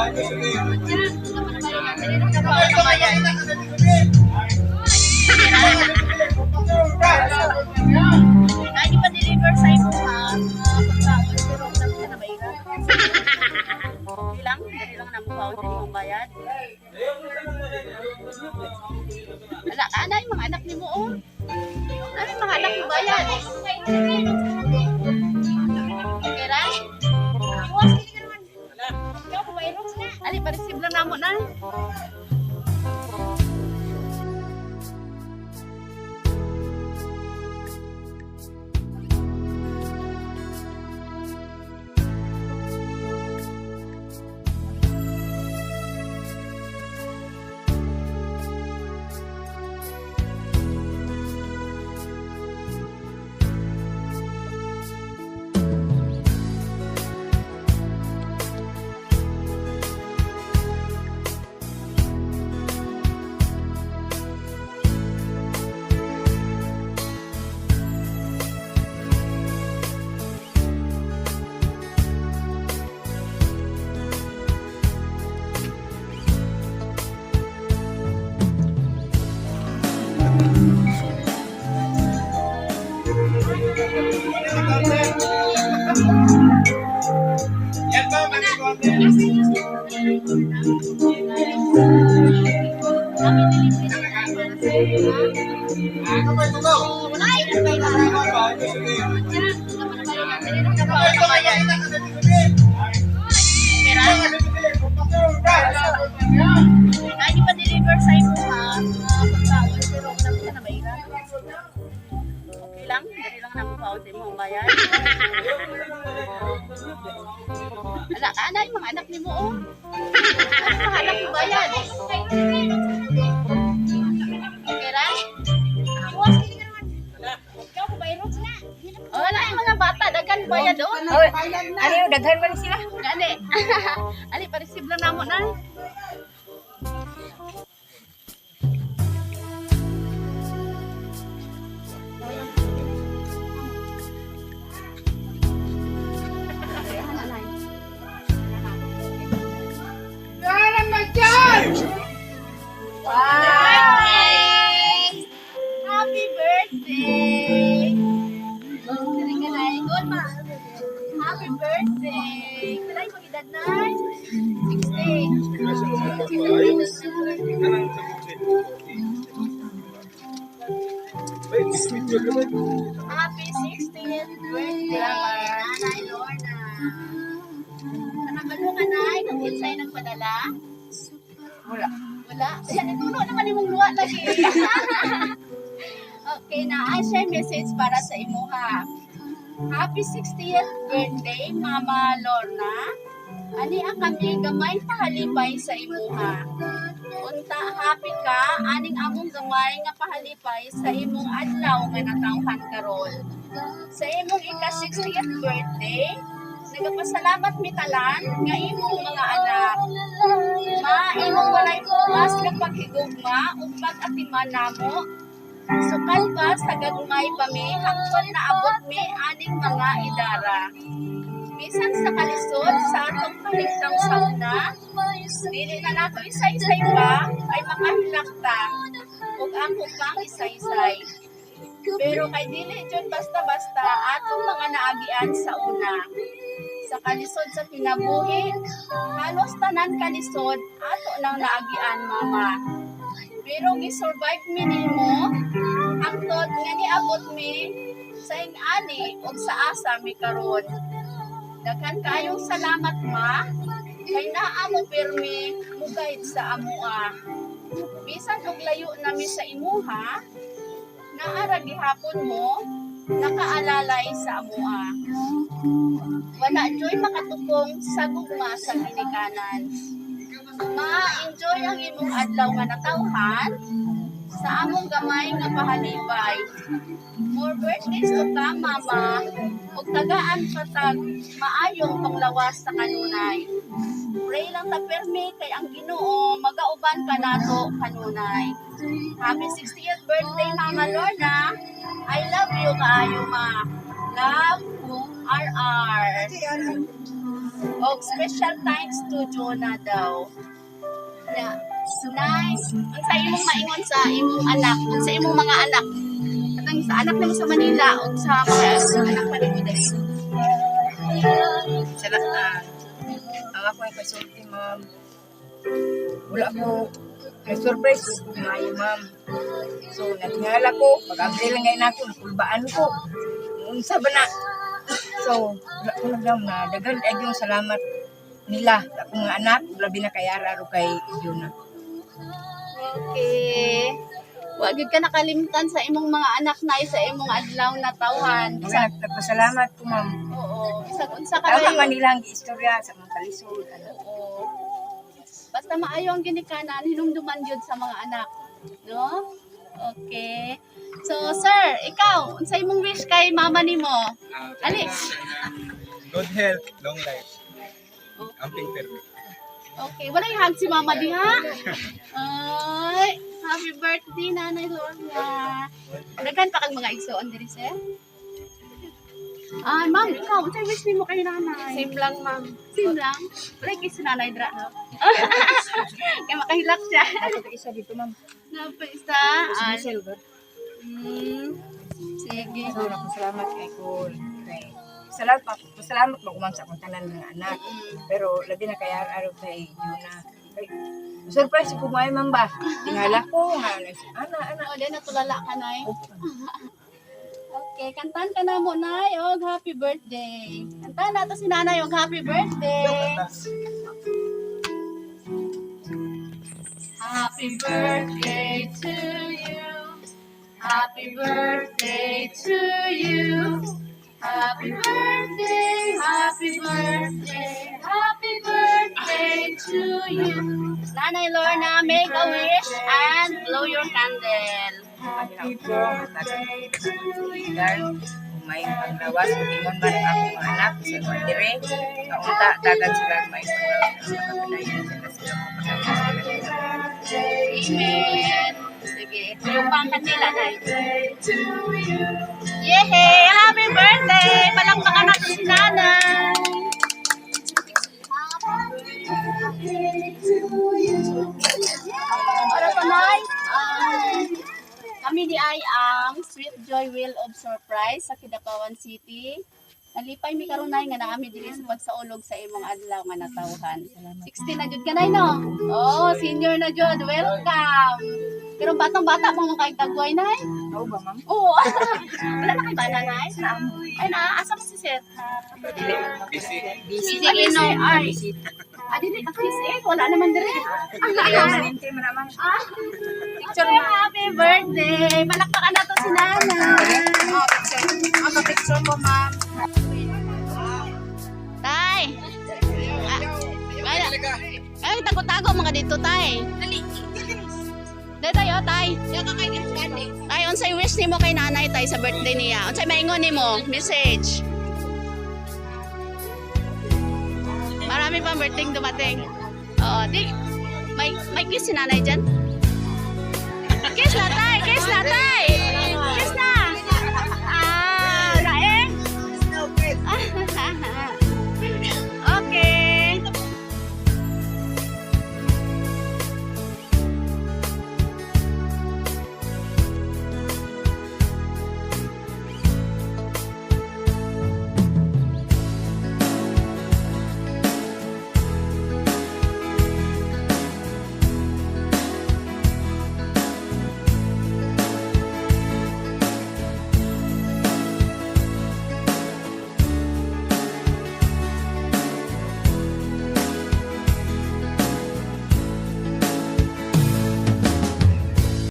Lagi pa deliver sa imo ha. Mga pagkaon pero wala mo siya nabayaran. Dili lang, dili lang na mo sa imong bayad. Ala ka na yung mga anak nimo oh. Ano yung mga anak mo bayad? Okay ra? Ali, pa-receive lang namo na. Yan ba, mga corner? Lagi pa deliver sa imo ha. Mga pagkaon pero wala mo siya nabayaran. Okay lang, dili lang na mo sa imong bayad. Ala ka na yung mga anak nimo oh. Ano yung mga anak mo bayad? Okay ra? Oh, wala yung mga bata daghan bayad oh. Ano yung daghan man sila? Gani. Ali, pa-receive lang namo na. Birthday! Happy birthday! Diri ka na, Ingol, ma. Happy birthday! Kailan mo edad na? 16. Happy 60th birthday, Nanay Lorna. Nakabalo ka na, kung unsay nagpadala? Wala. Wala. Yan, itulo naman imong luwa lagi. Okay na, I share message para sa imuha. Happy 60th birthday, Mama Lorna. Ani ang kami gamay pahalipay sa imuha. Unta happy ka aning among gamay nga pahalipay sa imong adlaw nga natawhan karon. Sa imong ika 60th birthday, nagapasalamat mi talan nga imong mga anak. Ma, imong walay puas nga paghigugma ug pag-atiman namo. Sukal pa sa gagmay pa mi hangtod naabot mi aning mga idara. Bisan sa kalisod sa atong kahimtang sa una, dili na nato isa-isay pa kay makahilak ta ug ako pang isa-isay. Pero kay dili jud basta-basta atong mga naagian sa una. Sa kalisod sa kinabuhi, halos tanan kalisod ato nang naagian, mama. Pero gi-survive mi nimo hangtod nga niabot mi sa ing-ani ug sa asa mi karon. Daghan kayong salamat, ma, kay naa mo pirmi mo guide sa amoa. Bisan og layo nami sa imuha, naa ra gihapon mo nakaalalay sa amoa. Wala joy makatupong sa gugma sa ginikanan. Ma-enjoy ang imong adlaw nga natawhan sa among gamay nga pahalipay. More birthdays to come, Mama, ug tagaan patag maayong panglawas sa kanunay. Pray lang ta permi kay ang Ginoo magauban kanato kanunay. Happy 60th birthday, Mama Lorna. I love you kaayo, ma. Love, RR. Og special thanks to Jonah daw. Ya. Nay, unsa imong maingon sa imong anak, unsa imong mga anak? Katong sa anak nimo sa Manila ug sa mga anak pa nimo diri. Sa lahat, ang ako ay kasulti, ma'am. Wala ko, may surprise ko maayo, ma'am. So, natingala ko, pag-abri lang ngayon ako, nakulbaan ko. Unsa ba na? So, wala ko nagdam na daghan kay yung salamat nila sa akong mga anak, labi na kay Ara ro kay Juna. Okay. Wa gyud ka nakalimtan sa imong mga anak na sa imong adlaw na tawhan. Mga Bisag nagpasalamat ko, ma'am. Oo, bisag unsa ka Tama kayo. man nila ang istorya sa mga kalisod. Ano. Oo. Basta maayo ang ginikanan, hinumduman gyud sa mga anak, no? Okay. So, sir, ikaw, unsay imong wish kay mama nimo? Ali. Good health, long life. Amping permi. Okay, walay hug si mama diha. Ay, happy birthday, Nanay Lorna. Daghan pa kag mga igsoon diri, sir. Ay, ma'am, ikaw, unsay wish nimo kay nanay? Same lang, ma'am. Same lang. Walay kay si nanay dra. Kay makahilak siya. Ako isa dito, ma'am. Napa isa. Si Ay, Michelle, ba? Sige. So, salamat kay ko. Kay salamat pa, salamat mo ma'am sa akong tanan mga anak. Pero labi na kay araw kay Juna. Kay, surprise ko may ma'am ba? Tingala ko nga ana ana. O, di natulala ka, Nay. Okay, kantahan ka na mo, Nay. Og happy birthday. Kantahan na to si Nanay og happy birthday. Happy birthday to you. Happy birthday to you. Happy birthday, happy birthday, happy birthday to you. Nanay Lorna, make a wish and blow your candle. Happy birthday to you. May panglawas, ingon man ang akong mga anak sa mga dire. Sa unta, tagan sila may panglawas. Makapadayon sila sila mga panglawas. Amen. Sige, yung pang kanila, Nay. Yehey! Happy birthday! Palakpakan natin si Nanay! Para pa, Nay. Kami di ay ang Sweet Joy Wheel of Surprise sa Kidapawan City. Nalipay mi karon, Nay, nga naa mi diri sa pagsaulog sa imong adlaw nga natawhan. 60 na jud ka, Nay, no? Oh, senior na jud. Welcome. Pero batang-bata mo mga kay tagway, Nay. Oo ba, ma'am? Oo. Wala na kay bana, Nay? Ay, naa asa mo si sir? Busy. Busy. Sige, no. Ay. Busy. Ah, dili ka kiss eh. Wala naman dire. Presidente man ma'am. Ah, picture mo. Happy birthday. Palakpakan na to si Nanay. Oh, picture. Oh, picture mo, ma'am. Tay. Ah, ay, ay, tago-tago mga dito, tay. Dali. Dali tayo, tay. Siya ka kay Gani. Tay, unsay wish nimo kay nanay, tay, sa birthday niya? Unsay maingon nimo? Message. Marami pang birthday dumating. Oo, di may kiss si nanay diyan. Kiss na, tay, kiss na, tay.